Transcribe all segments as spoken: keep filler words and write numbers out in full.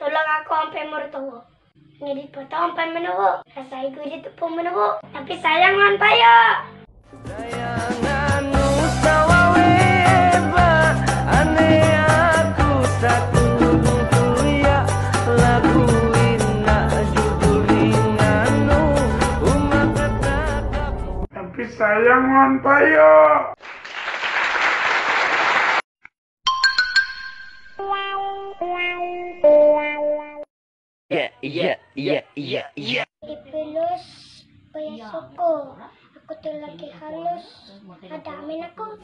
Tolong aku sampai mertua. Ngedit foto sampai menua. Rasa iku di tepung menua. Tapi sayang man payo. Tapi sayang man payo. Yeah, yeah, yeah, yeah, yeah. Ipilos, payasoko. Aku tuh lagi halus. Ada amin aku.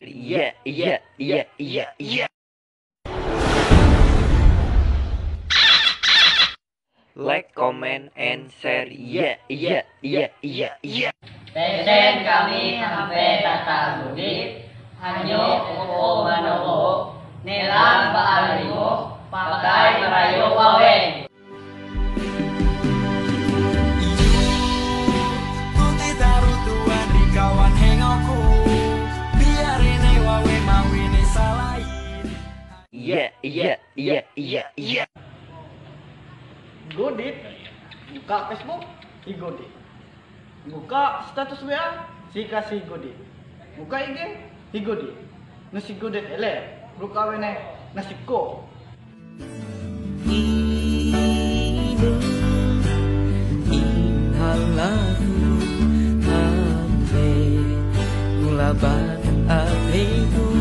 Yeah, yeah, yeah, yeah, yeah. Like, comment, and share. Yeah, yeah, yeah, yeah, yeah. Pesen kami hampe tata gudit, hanyo o manoho, nelang ba alimo, pakai marayo wawe. Tuti tarutuan di kawan hengoku, biar ini wawe mawini salain. Yeah, yeah, yeah, yeah, yeah. Godit, buka Facebook, hi Godit. Buka status W A, si ka si Godit. Buka I G, hi Godit. No si Godit ele, buka wene, na si ko. Ino, inhalahu, hate, gulabat, abrigo.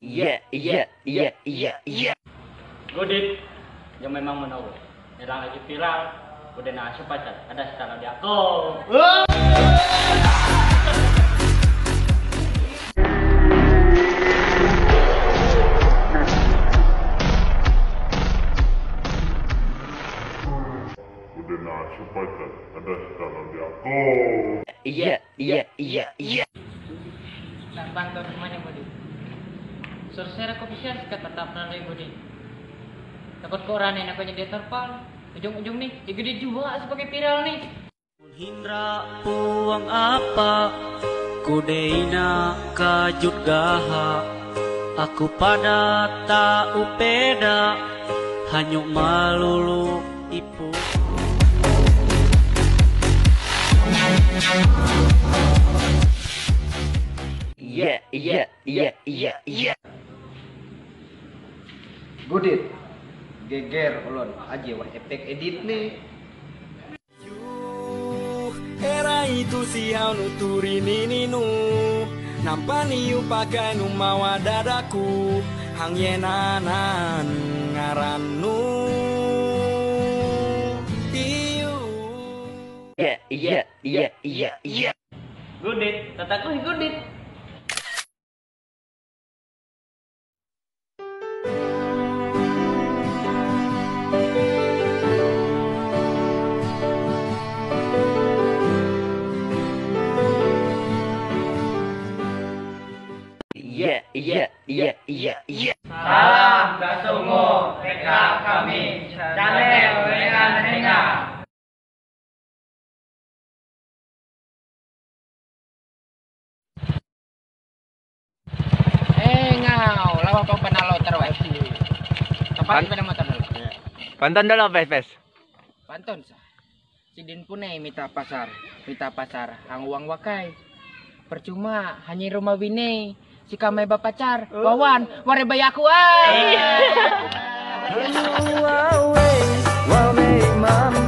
Yeah, yeah, yeah, yeah, yeah. Godit, yang memang menurut. Yang lagi viral, udah nasi pacar, ada sekarang di aku. Udah nasi pacar, ada sekarang di aku. Yeah, yeah, yeah, yeah. Tapang to semuanya, Budi. Sorcerer aku bisa sikat tatap nanti, Budi. Takut kok rane aku jadi terpal. Ujung-ujung nih, ya gede juga sebagai viral nih. Hindra puang apa, kudeina kajut gaha. Aku pada tak upeda, hanyut malulu ipu. Yeah, yeah, yeah, yeah, yeah. Godit, geger ulun aja wah efek edit nih. Era itu si hau nuturi nini nu, nampa niu pakai nu mawa dadaku, hang yenanan ngaran nu. Iu. Yeah, yeah, yeah, yeah, yeah. Godit, tataku hi Godit. Yeah, yeah, yeah, yeah, yeah. Salam kasungu, reka kami, channel Lengan Henga. Eh, ngau, lawa pang panalo terus. Tempat Pan- sepeda motor dulu. Pantun dulu, Pes, Pes. Pantun sa. Sidin pune mita pasar, mita pasar, hang uang wakai. Percuma, hanya rumah bini, si kamai bapacar, wawan, ware bayaku ai. Anu wawe, wawe mam